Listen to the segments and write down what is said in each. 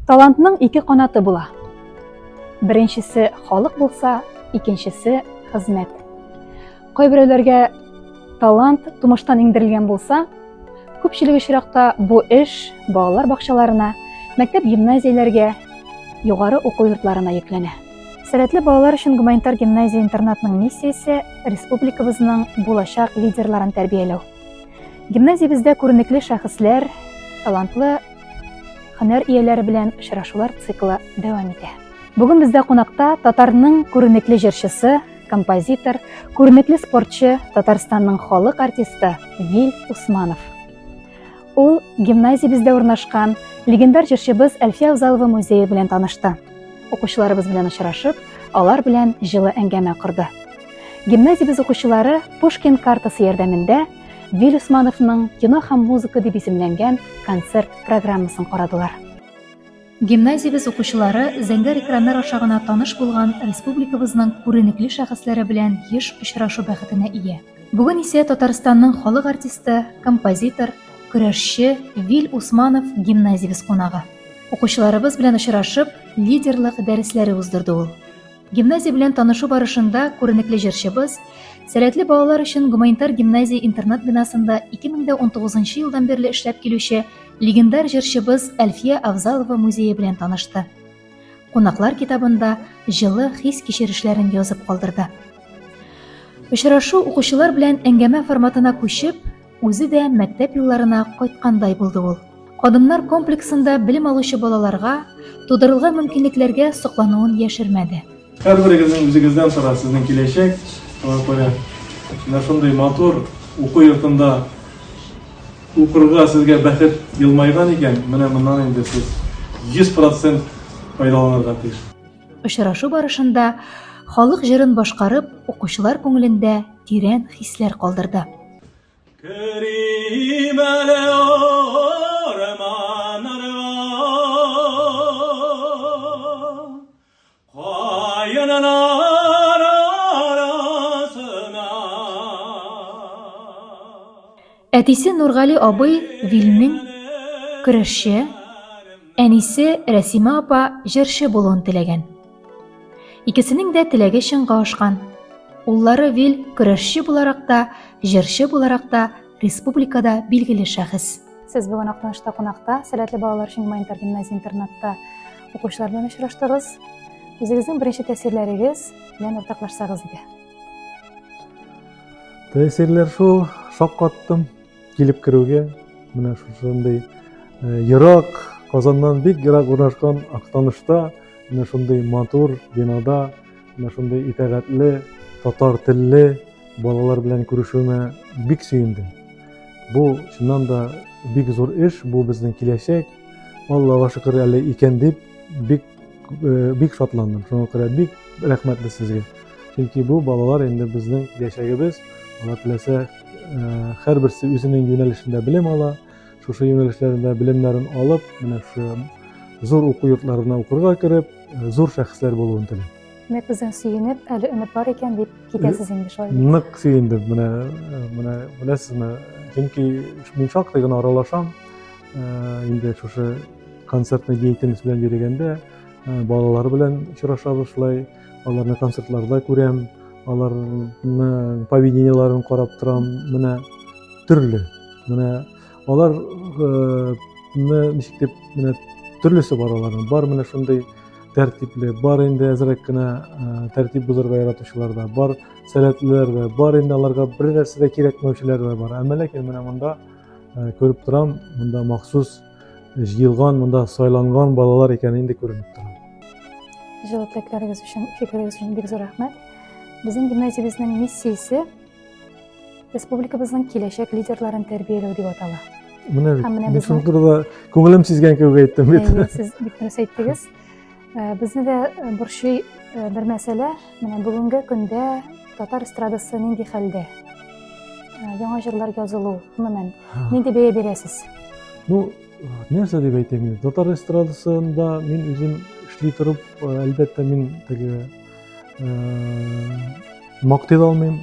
Талантның ике канаты була. Беренчесе халык булса, икенчесе хезмәт. Кайберәүләргә талант тумыштан иңдерелгән булса, күпчелек очракта бу эш балалар бакчаларына, мәктәп-гимназияләргә, югары уку йортларына йөкләнә. Сәләтле балалар өчен гуманитар гимназия-интернатның миссиясе республикабызның булачак лидерларын тәрбияләү. Гимназиябездә күренекле шәхесләр, талантлы һөнәр ияләре белән очрашулар циклы дәвам итә. Бүген бездә кунакта татарның күренекле җырчысы, композитор, күренекле спортчы, Татарстанның халык артисты Вил Усманов. Ул гимназиябездә урнашкан легендар җырчыбыз Әлфия Авзалова музее белән танышты. Укучыларыбыз белән очрашып, алар белән җылы әңгәмә корды. Гимназиябез укучылары Пушкин картасы ярдәмендә Вил Усмановның Кино һәм музыка дип исемләнгән концерт программасын карадылар. Гимназиябез укучылары зәңгәр экраннар аша гына таныш булган республикабызның күренекле шәхесләре белән еш очрашу бәхетенә ия. Бүген исә Татарстанның халык артисты, композитор, көрәшче Вил Усманов гимназиябез кунагы. Укучыларыбыз белән очрашып, лидерлык дәресләре уздырды ул. Гимназия белән танышу барышында күренекле җырчыбыз, сәләтле балалар өчен гуманитар гимназия-интернат бинасында 2019 елдан бирле эшләп килүче легендар җырчыбыз Әлфия Авзалова музее белән танышты. Кунаклар китабында җылы хис-кичерешләрен язып калдырды. Очрашу укучылар белән әңгәмә форматына күчеп, Үзе дә мәктәп юлларына кайткандай булды ул. Адымнар комплексында белем алучы балаларга тудырылган мөмкинлекләргә соклануын яшермәде. Һәрберегезнең үзегездән тора сезнең киләчәк. Шуңа күрә менә шундый матур уку йортында укырга сезгә бәхет елмайган икән, менә моннан инде сез 100 процент файдаланырга тиеш. Очрашу барышында халык җырын башкарып, укучылар күңелендә тирән хисләр калдырды. Керим әле урманнарга, Каеннар арасына. Әтисе Нургали абый Вилнең көрәшче, әнисе Рәсимә апа җырчы булуын теләгән. Икесенең дә теләге чынга ашкан. Уллары Вил көрәшче буларак та, җырчы буларак та республикада билгеле шәхес. Сез бүген Актанышта кунакта, сәләтле балалар өчен гуманитар гимназия-интернатта укучылар белән очраштыгыз. Үзегезнең беренче тәэсирләрегез белән уртаклашсагыз иде. Тәэсирләр шул, шаккаттым килеп керүгә. Менә шушындый э, ерак, Казаннан бик ерак урнашкан Актанышта Менә шундый матур бинада, менә шундый итагатьле, татар телле балалар белән күрешүемә бик сөендем. Бу чыннан да бик зур эш, бу безнең киләчәк. Аллага шөкер әле икән дип бик э, бик шатландым. Шуңа күрә бик рәхмәтле сезгә. Чөнки бу балалар инде безнең киләчәгебез. Алла теләсә, э, һәрберсе үзенең юнәлешендә белем ала. Шушы юнәлешләрендә белемнәрен алып, менә шушы зур уку йортларына укырга кереп, э, зур шәхесләр булуын телим. Димәк, бездән сөенеп, әле өмет бар икән дип китәсез инде шулай бит? Нык сөендем, менә, э, менә беләсезме, чөнки мин шактый гына аралашам, э, инде шушы концертный деятельность белән йөрегәндә, балалар белән очрашабыз шулай, аларны концертларда күрәм, аларның поведениеларын карап торам, менә төрле. Менә алар э, ничек дип менә төрлесе бар аларның. Бар менә шундый тәртипле, бар инде әзрәк кенә э, тәртип бозырга яратучылар да, бар сәләтлеләр дә, бар инде аларга бер нәрсә дә кирәкмәүчеләр дә бар. Әмма ләкин менә монда э, күреп торам, монда махсус җыелган, монда сайланган балалар икәне инде күренеп тора. Җылы теләкләрегез өчен, фикерегез өчен бик зур рәхмәт. Безнең гимназиябезнең миссиясе Республикабызның киләчәк лидерларын тәрбияләү дип атала. Менә бит, мин шул турыда күңелем сизгән кебек әйттем бит. Әйе, сез бик дөрес әйттегез. Э, безне дә э, борчый э, бер мәсьәлә. Менә бүгенге көндә татар эстрадасы нинди хәлдә? Яңа җырлар язылу, гомумән, нинди бәя бирәсез? Ну, нәрсә дип әйтим инде? Татар эстрадасында мин үзем эшли торып, әлбәттә, мин теге мактый да алмыйм,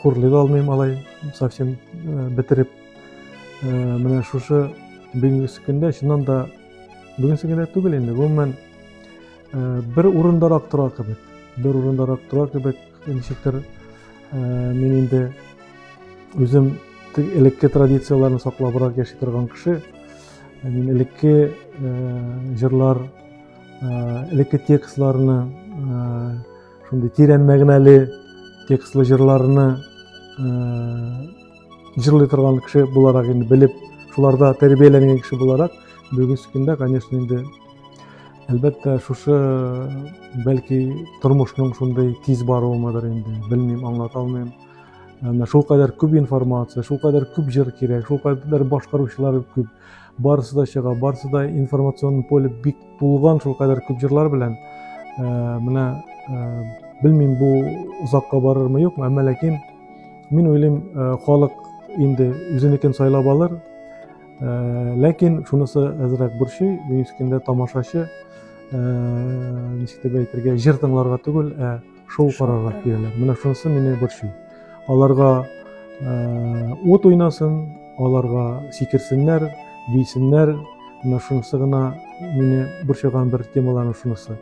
хурлый да алмыйм алай совсем э, бетереп. Э, менә шушы бүгенге көндә чыннан да Бүгенге көндә түгел инде, гомумән бер урындарак тора кебек. Бер урындарак тора кебек, ничектер мин инде үзем элекке традицияләрне саклабрак яши торган кеше. Мин элекке җырлар, элекке текстларны, шундый тирән мәгънәле текстлы җырларны җырлый торган кеше буларак инде белеп, шуларда тәрбияләнгән кеше буларак, бүгенге көндә, конечно, инде әлбәттә, шушы бәлки тормышның шундый тиз баруымыдыр инде, белмим, аңлата алмыйм. Менә шулкадәр күп информация, шулкадәр күп җыр кирәк, шулкадәр башкаручылар күп. Барысы да чыга, барысы да информацион поле бик тулган шулкадәр күп җырлар белән. Менә белмим, бу озакка барырмы, юкмы, әмма ләкин мин уйлыйм, халык инде үзенекен сайлап алыр. Ләкин шунысы әзрәк борчый, бүгенге көндә тамашачы ничек дип әйтергә, җыр тыңларга түгел, ә шоу карарга киләләр. Менә шунысы мине борчый. Аларга ут уйнасын, аларга сикерсеннәр, бийсеннәр. Менә шунысы гына мине борчыган бер темаларның шунысы.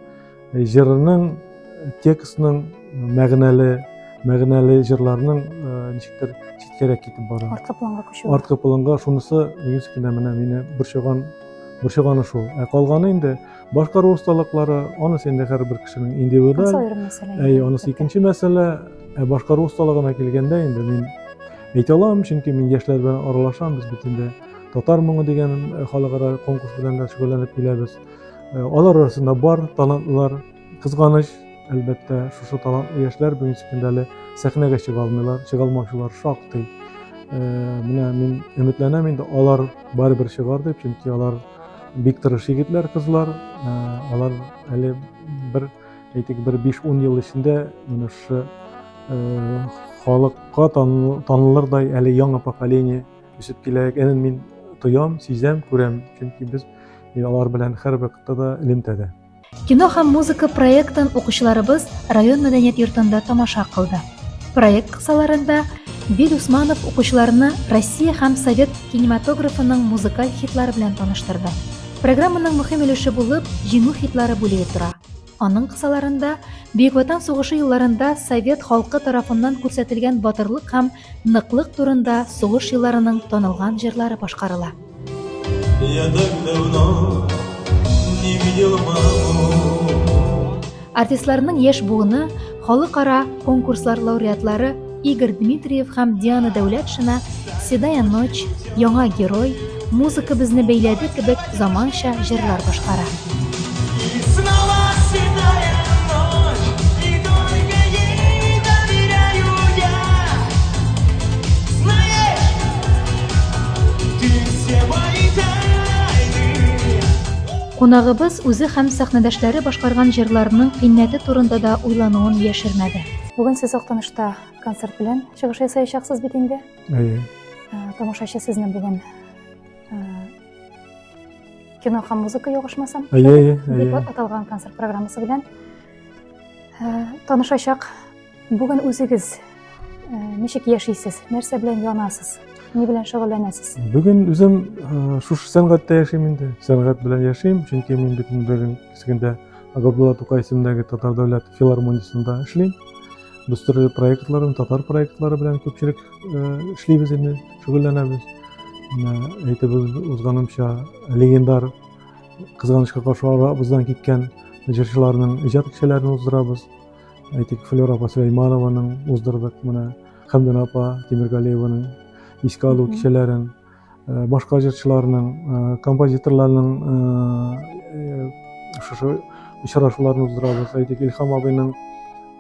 Җырының, текстның мәгънәле, мәгънәле җырларның ничектер читкәрәк китеп бара. Арткы планга күчү. Арткы планга шунысы бүгенге көндә менә мине борчыган, борчыганы шул. Ә калганы инде башкару осталыклары, анысы инде һәрбер кешенең индивидуаль. Анысы аерым мәсьәлә. Әй, анысы икенче мәсьәлә. Ә башкару осталыгына килгәндә инде мин әйтә алам, чөнки мин яшьләр белән аралашам, без бит инде Татар моңы дигән халыкара конкурс белән дә шөгыльләнеп киләбез. Алар арасында бар талантлылар, кызганыч, әлбәттә, шушы талантлы яшьләр бүгенге көндә әле сәхнәгә чыга алмыйлар, чыга алмаучылар шактый. Менә мин өметләнәм инде, алар барыбер чыгар дип, чөнки алар бик тырыш егетләр, кызлар. Алар әле бер, әйтик, бер 5-10 ел эчендә менә шушы халыкка танылырдай әле яңа поколение үсеп килә икәнен мин тоям, сизәм, күрәм, чөнки без алар белән һәрвакытта да элемтәдә. Кино һәм музыка проектын укучыларыбыз район мәдәният йортында тамаша кылды. Проект кысаларында Вил Усманов укучыларны Россия һәм совет кинематографының музыкаль хитлары белән таныштырды. Программаның мөһим өлеше булып Җиңү хитлары бүлеге тора. Аның кысаларында Бөек Ватан сугышы елларында совет халкы тарафыннан күрсәтелгән батырлык һәм ныклык турында сугыш елларының танылган җырлары башкарыла. Я так давно не видел маму. Артистларның яшь буыны халыкара конкурслар лауреатлары Игорь Дмитриев һәм Диана Дәүләтшина Седая ночь, Яңа герой, Музыка безне бәйләде кебек заманча җырлар башкара. И снова седая ночь, и только ей доверяю я. Знаешь, ты все мои тайны. Кунагыбыз үзе һәм сәхнәдәшләре башкарган җырларның кыйммәте турында да уйлануын яшермәде. Бүген сез Актанышта концерт белән чыгыш ясаячаксыз бит инде. Әйе. Тамашачы сезне бүген кино һәм музыка ялгышмасам, әйе, әйе, дип аталган концерт программасы белән танышачак. Бүген үзегез ничек яшисез, нәрсә белән янасыз, ни белән шөгыльләнәсез? Бүген үзем шушы сәнгатьтә яшим инде. Сәнгать белән яшим, чөнки мин бит бүген көндә Габдулла Тукай исемендәге Татар дәүләт филармониясендә эшлим. Без төрле проектлар, татар проектлары белән күпчелек эшлибез инде, шөгыльләнәбез. Менә әйтеп узганымча, легендар, кызганычка каршы арабыздан киткән җырчыларның иҗат кичәләрен уздырабыз. Әйтик, Флера апа Сөләйманованың уздырдык, менә Хәмдүнә апа Тимергалиеваның искә алу кичәләрен. Башка җырчыларның, композиторларның шушы очрашуларын уздырабыз. Әйтик, Илһам абыйның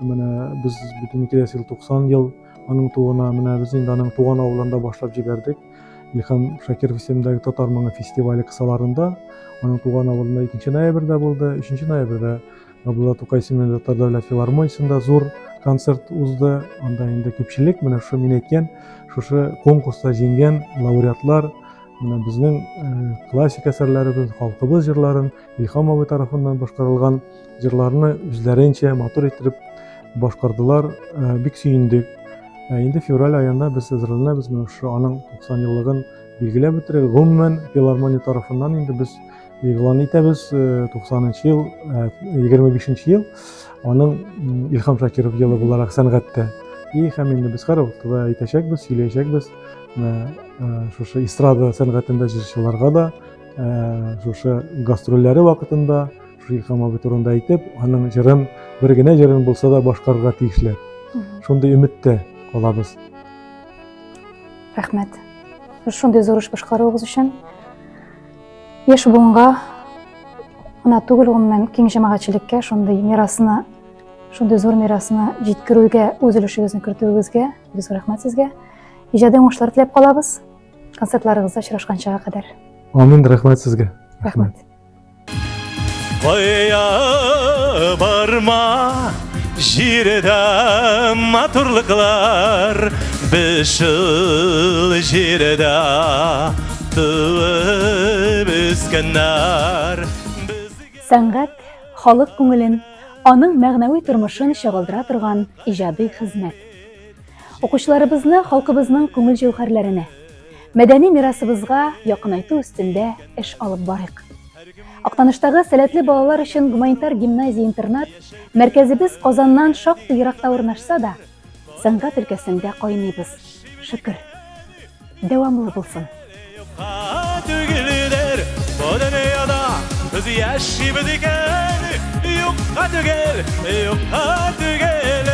менә без бөтен киләсе ел 90 ел аның тууына, менә без инде аның туган авылында башлап җибәрдек. Илһам Шакиров исемендәге Татар моңы фестивале кысаларында аның туган авылында 2 ноябрьдә булды, 3 ноябрьдә Габдулла Тукай исемендә Татар дәүләт филармониясендә зур концерт узды. Анда инде күпчелек менә шушы мин әйткән, шушы конкурста җиңгән лауреатлар, менә безнең классик әсәрләребез, халкыбыз җырларын, Илһам абый тарафыннан башкарылган җырларны үзләренчә матур иттереп башкардылар. Бик сөендек. Инде февраль аенда без әзерләнәбез, менә шушы аның 90 еллыгын билгеләп үтәргә. Гомумән, филармония тарафыннан инде без игълан итәбез, 90 ел, 25 ел аның Илһам Шакиров елы буларак сәнгатьтә. И һәм инде без һәрвакытта да әйтәчәкбез, сөйләячәкбез. Менә шушы эстрада сәнгатендә җырчыларга да шушы гастрольләре вакытында шушы Илһам абый турында әйтеп, аның җырын, бер генә җырын булса да башкарырга тиешләр. Шундый өметтә калабыз. Рәхмәт. Шундый зур эш башкаруыгыз өчен. Яшь буынга гына түгел, гомумән, киң җәмәгатьчелеккә шундый мирасны, шундый зур мирасны җиткерүгә үз өлешегезне кертүегезгә бик зур рәхмәт сезгә. Иҗади уңышлар теләп калабыз. Концертларыгызда очрашканчага кадәр. Амин, рәхмәт сезгә. Рәхмәт. Кая барма җирдә матурлыклар, без шул җирдә туып үскәннәр. Сәнгать халык күңелен, аның мәгънәви тормышын чагылдыра торган иҗади хезмәт. Укучыларыбызны халкыбызның күңел җәүһәрләренә, мәдәни мирасыбызга якынайту өстендә эш алып барыйк. Актаныштагы сәләтле балалар өчен гуманитар гимназия-интернат мәркәзебез Казаннан шактый еракта урнашса да, сәнгать өлкәсендә кайныйбыз. Шөкер. Дәвамлы булсын. Юкка түгелдер бу дөньяда без яшибез икән, юкка түгел, юкка түгелдер.